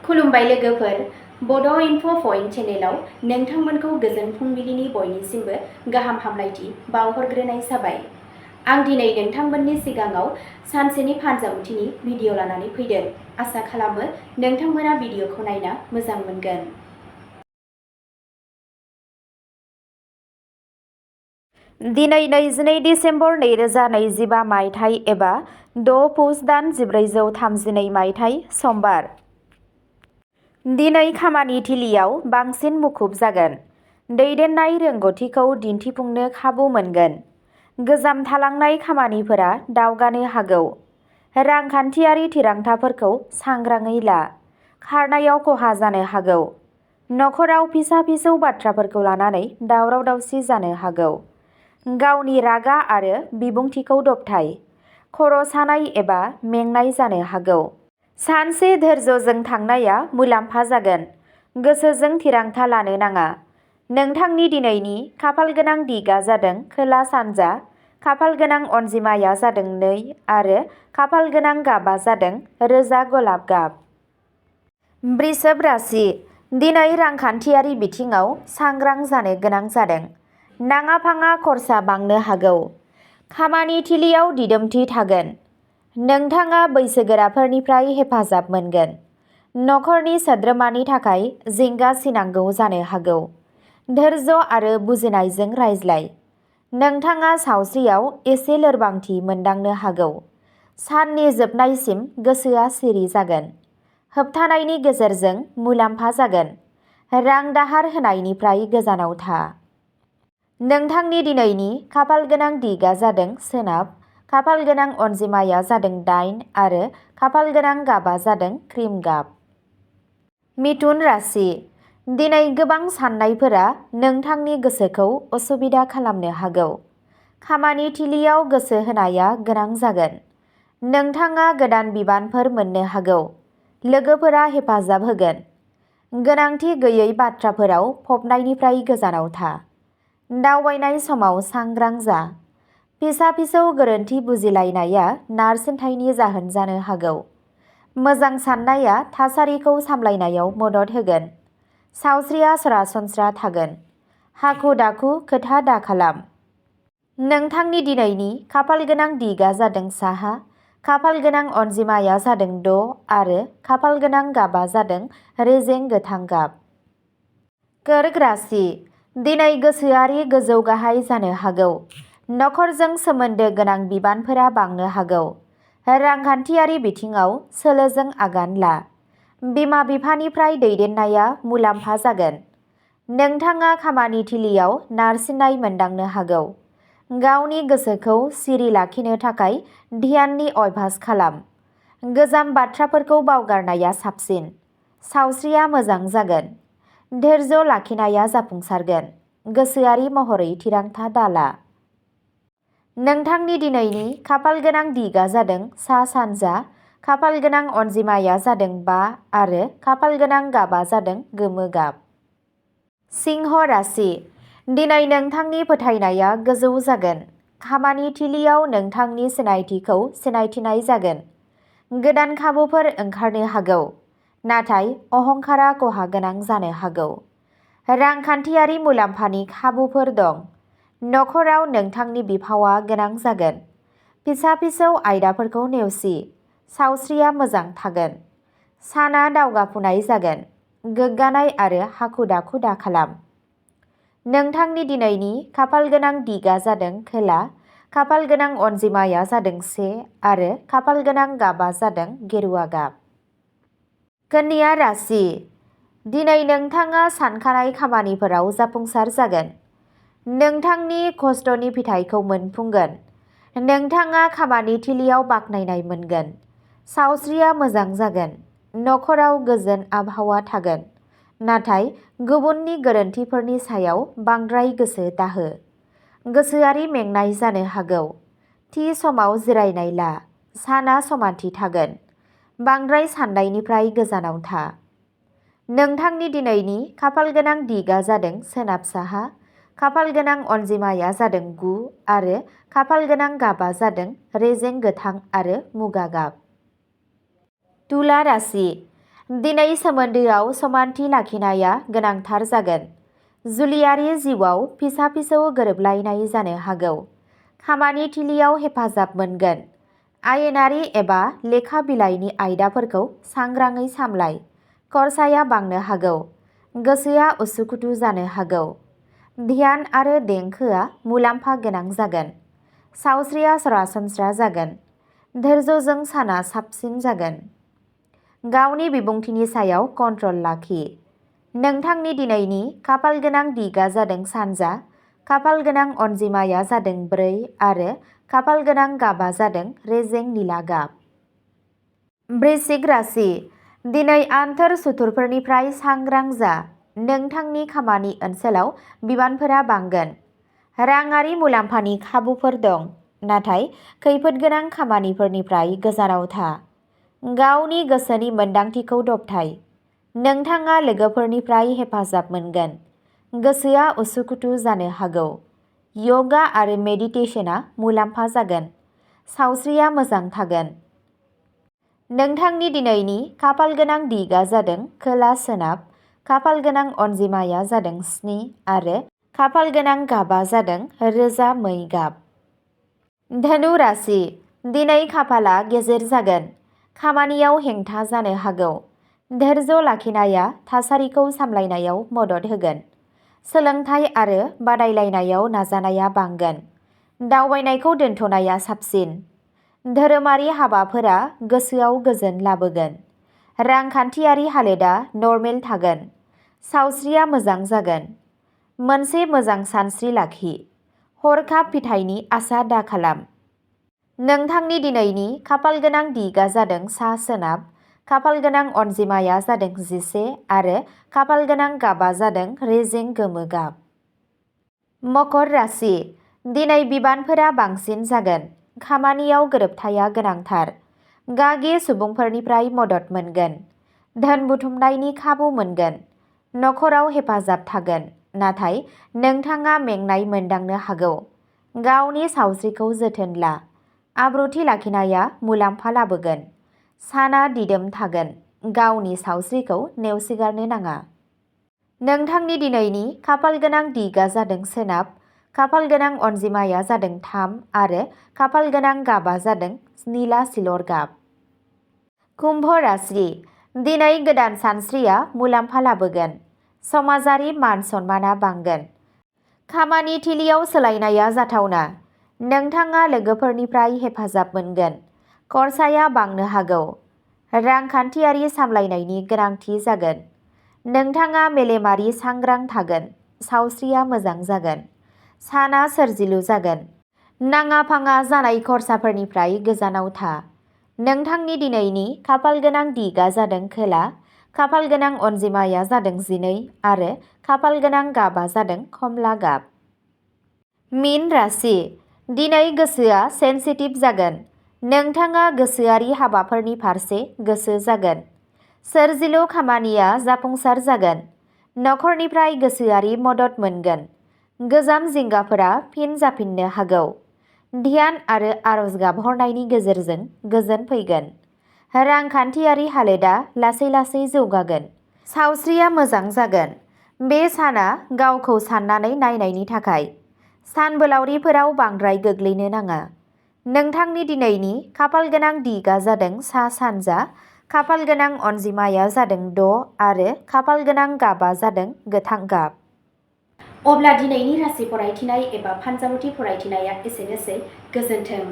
खुलुमबाय लोगोफोर, बड' इनफ' पइन्ट चेनेलाव नोंथांमोनखौ गोजोन फुंबिलिनि बयनिसिमबो गाहाम हामलायथि बावहरग्रोनाय जाबाय। आं दिनै नोंथांमोननि सिगाङाव सानसेनि फानजामुथिनि भिडिअ लानानै फैदों। आसा खालामो नोंथांमोना भिडिअखौ नायना मोजां मोनगोन। दिनै 22 डिसेम्बर 2025 मायथाइ एबा 6 पुस दान 1432 मायथाइ समबार। दिनै खामानि थिलियाव बांसिन मुखुब जागोन। दैदेननाय रोंग'थिखौ दिन्थिफुंनो खाबु मोनगोन। गोजाम थालांनाय खामानिफोरा दावगानो हागौ। रांखान्थियारि थिरांथाफोरखौ सांग्राङै ला। खारनायाव खहा जानो हागौ। नखराव फिसा-फिसौ बाथ्राफोरखौ लानानै दावराव-दावसि जानो हागौ। गावनि रागा आरो बिबुंथिखौ दबथाय। खर' सानाय एबा मेंनाय जानो हागौ। सानसे धोर्यजों थांनाया मुलाम्फा जागोन। गोसोजों थिरांथा लानो नाङा। नोंथांनि दिनैनि खाफालगोनां दिगआ जादों खोला-सानजा, खाफालगोनां अनजिमाया जादों 2 आरो खाफालगोनां गाबआ जादों रोजा गलाब गाब। बृषभ राशि। दिनै रांखान्थियारि बिथिङाव सांग्रां जानो गोनां जादों। नाङा-फाङा खरसा बांनो हागौ। खामानि थिलियाव दिदोमथि थागोन। नोंथाङा बैसोगोराफोरनिफ्राय हेफाजाब मोनगोन। नखरनि सोद्रोमानि थाखाय जिंगा सिनांगौ जानो हागौ। धोर्य आरो बुजिनायजों रायज्लाय। नोंथाङा सावस्रियाव एसे लोरबांथि मोनदांनो हागौ। साननि जोबनायसिम गोसोआ सिरि जागोन। होबथानायनि गेजेरजों मुलाम्फा जागोन। रां दाहार होनायनिफ्राय गोजानाव था। नोंथांनि दिनैनि खाफालगोनां दिगआ जादों सोनाब, खाफालगोनां अनजिमाया जादों 8 आरो खाफालगोनां गाबआ जादों क्रिम गाब। मिथुन राशि। दिनै गोबां साननायफोरा नोंथांनि गोसोखौ असुबिदा खालामनो हागौ। खामानि थिलियाव गोसो होनाया गोनां जागोन। नोंथाङा गोदान बिबानफोर मोननो हागौ। लोगोफोरा हेफाजाब होगोन। गोनांथि गैयै बाथ्राफोराव फबनायनिफ्राय गोजानाव था। दावबायनाय समाव सांग्रां जा। फिसा-फिसौ गोरोन्थि बुजिलायनाया नारसिनथायनि जाहोन जानो हागौ। मोजां साननाया थासारिखौ सामलायनायाव मदद होगोन। सावस्रिया सरासनस्रा थागोन। हाखु-दाखु खोथा दाखालाम। नोंथांनि दिनैनि खाफालगोनां दिगआ जादों साहा, खाफालगोनां अनजिमाया जादों 6 आरो खाफालगोनां गाबआ जादों रेजें गोथां गाब। कर्क राशि। दिनै गोसोआरि गोजौ-गाहाय जानो हागौ। नखरजों सोमोन्दो गोनां बिबानफोरा बांनो हागौ। रांखान्थियारि बिथिङाव सोलोजों आगान ला। बिमा-बिफानिफ्राय दैदेननाया मुलाम्फा जागोन। नोंथाङा खामानि थिलियाव नारसिननाय मोनदांनो हागौ। गावनि गोसोखौ सिरि लाखिनो थाखाय ध्याननि अभ्यास खालाम। गोजाम बाथ्राफोरखौ बावगारनाया साबसिन। सावस्रिया मोजां जागोन। धोर्य लाखिनाया जाफुंसारगोन। गोसोआरि महरै थिरांथा दाला। नोंथांनि दिनैनि खाफालगोनां दिगआ जादों सा-सानजा, खाफालगोनां अनजिमाया जादों 5 आरो खाफालगोनां गाबआ जादों गोमो गाब। सिंह राशि। दिनै नोंथांनि फोथायनाया गोजौ जागोन। खामानि थिलियाव नोंथांनि सिनायथिखौ सिनायथिनाय जागोन। गोदान खाबुफोर ओंखारनो हागौ। नाथाय अहंकारा खहा गोनां जानो हागौ। रांखान्थियारि मुलाम्फानि खाबुफोर दं। नखराव नोंथांनि बिफावआ गोनां जागोन। फिसा-फिसौ आयदाफोरखौ नेवसि। सावस्रिया मोजां थागोन। साना दावगाफुनाय जागोन। गोग्गानाय आरो हाखु-दाखु दाखालाम। नोंथांनि दिनैनि खाफालगोनां दिगआ जादों खोला, खाफालगोनां अनजिमाया जादों 1 आरो खाफालगोनां गाबआ जादों गेरुआ गाब। कन्या राशि। दिनै नोंथाङा सानखानाय खामानिफोराव जाफुंसार जागोन। नोंथांनि खस्थ'नि फिथाइखौ मोनफुंगोन। नोंथाङा खामानि थिलियाव बाख्नायनाय मोनगोन। सावस्रिया मोजां जागोन। नखराव गोजोन आबहावा थागोन। नाथाय गुबुननि गोरोन्थिफोरनि सायाव बांद्राय गोसो दाहो। गोसोआरि मेंनाय जानो हागौ। थि समाव जिरायनाय ला। साना समानथि थागोन। बांद्राय साननायनिफ्राय गोजानाव था। नोंथांनि दिनैनि खाफालगोनां दिगआ जादों सोनाब-साहा, खाफालगोनां अनजिमाया जादों 9 आरो खाफालगोनां गाबआ जादों रेजें गोथां आरो मुगा गाब। तुला राशि। दिनै सोमोन्दोआव समानथि लाखिनाया गोनांथार जागोन। जुलियारि जिउआव फिसा-फिसौ गोरोबलायनाय जानो हागौ। खामानि थिलियाव हेफाजाब मोनगोन। आयेनारि एबा लेखा बिलाइनि आयदाफोरखौ सांग्राङै सामलाय। खरसाया बांनो हागौ। गोसोआ उसुखुथु जानो हागौ। ध्यान आरो देंखोआ मुलाम्फा गोनां जागोन। सावस्रिया सरासनस्रा जागोन। धैर्यजों साना साबसिन जागोन। गावनि बिबुंथिनि सायाव कन्ट्रल लाखि। नोंथांनि दिनैनि खाफालगोनां दिगा जादों सानजा, खाफालगोनां अनजिमाया जादों 4 आरो खाफालगोनां गाबा जादों रेजें निला गाब। वृश्चिक राशि। दिनै आन्थोर सुथुरफोरनिफ्राय सांग्रां जा। नोंथांनि खामानि ओनसोलाव बिबानफोरा बांगोन। राङारि मुलाम्फानि खाबुफोर दं, नाथाय खैफोदगोनां खामानिफोरनिफ्राय गोजानाव था। गावनि गोसोनि मोन्दांथिखौ दबथाय। नोंथाङा लोगोफोरनिफ्राय हेफाजाब मोनगोन। गोसोआ उसुखुथु जानो हागौ। यगा आरो मेडिटेशनआ मुलाम्फा जागोन। सावस्रिया मोजां थागोन। नोंथांनि दिनैनि खाफालगोनां दिगा जादों खोला-सोनाब, खाफालगोनां अनजिमाया जादों 7 आरो खाफालगोनां गाबा जादों रोजा मै गाब। धनु राशि। दिनै खाफालआ गेजेर जागोन। खामानियाव हेंथा जानो हागौ। धैर्य लाखिनाया थासारिखौ सामलायनायाव मदद होगोन। सोलोंथाइ आरो बादायलायनायाव नाजानाया बांगोन। दावबायनायखौ दोनथ'नाया साबसिन। धोरोमारि हाबाफोरा गोसोआव गोजोन लाबोगोन। रांखान्थियारि हालोदा नर्मेल थागोन। सावस्रिया मोजां जागोन। मोनसे मोजां सानस्रि लाखि। हरखाब फिथाइनि आसा दाखालाम। नोंथांनि दिनैनि खाफालगोनां दिगा जादों सा-सोनाब, खाफालगोनां अनजिमाया जादों 11 आरो खाफालगोनां गाबा जादों रेजें गोमो गाब। मकर राशि। दिनै बिबानफोरा बांसिन जागोन। खामानियाव गोरोबथाया गोनांथार। गागि सुबुंफोरनिफ्राय मदद मोनगोन। धोन बुथुमनायनि खाबु मोनगोन। नखराव हेफाजाब थागोन, नाथाय नोंथाङा मेंनाय मोनदांनो हागौ। गावनि सावस्रिखौ जोथोन ला। आब्रुथि लाखिनाया मुलाम्फा लाबोगोन। साना दिदोम थागोन। गावनि सावस्रिखौ नेवसिगारनो नाङा। नोंथांनि दिनैनि खाफालगोनां दिगा जादों सोनाब, खाफालगोनां अनजिमाया जादों 3 आरो खाफालगोनां गाबा जादों निला सिलर गाब। कुम्भ राशि। दिनै गोदान सानस्रिया मुलाम्फा लाबोगोन। समाजारि मान-सन्माना बांगोन। खामानि थिलियाव सोलायनाया जाथावना। नोंथाङा लोगोफोरनिफ्राय हेफाजाब मोनगोन। खरसाया बांनो हागौ। रांखान्थियारि सामलायनायनि गोनांथि जागोन। नोंथाङा मेलेमारि सांग्रां थागोन। सावस्रिया मोजां जागोन। साना सोरजिलु जागोन। नाङा-फाङा जानाय खरसाफोरनिफ्राय गोजानाव था। नोंथांनि दिनैनि खाफालगोनां दिगा जादों खोला, खाफालगोनां अनजिमाया जादों 12 आरो खाफालगोनां गाबा जादों खमला गाब। मीन राशि। दिनै गोसोआ सेनसिटिभ जागोन। नोंथाङा गोसोआरि हाबाफोरनि फारसे गोसो जागोन। सोरजिलु खामानिया जाफुंसार जागोन। नखरनिफ्राय गोसोआरि मदद मोनगोन। गोजाम जिंगाफोरा फिन जाफिननो हागौ। ध्यान आरो आरज गाबहरनायनि गेजेरजों गोजोन फैगोन। रांखान्थियारि हालोदा लासै-लासै जौगागोन। सावस्रिया मोजां जागोन। बे साना गावखौ साननानै नायनायनि थाखाय। सानबोलावरिफोराव बांद्राय गोग्लैनो नाङा। नोंथांनि दिनैनि खाफालगोनां दिगा जादों सा-सानजा, खाफालगोनां अनजिमाया जादों 6 आरो खाफालगोनां गाबा जादों गोथां गाब। अब्ला दिनैनि राशि फरायथिनाय एबा फानजामुथि फरायथिनाया एसेनोसै। गोजोन्थों।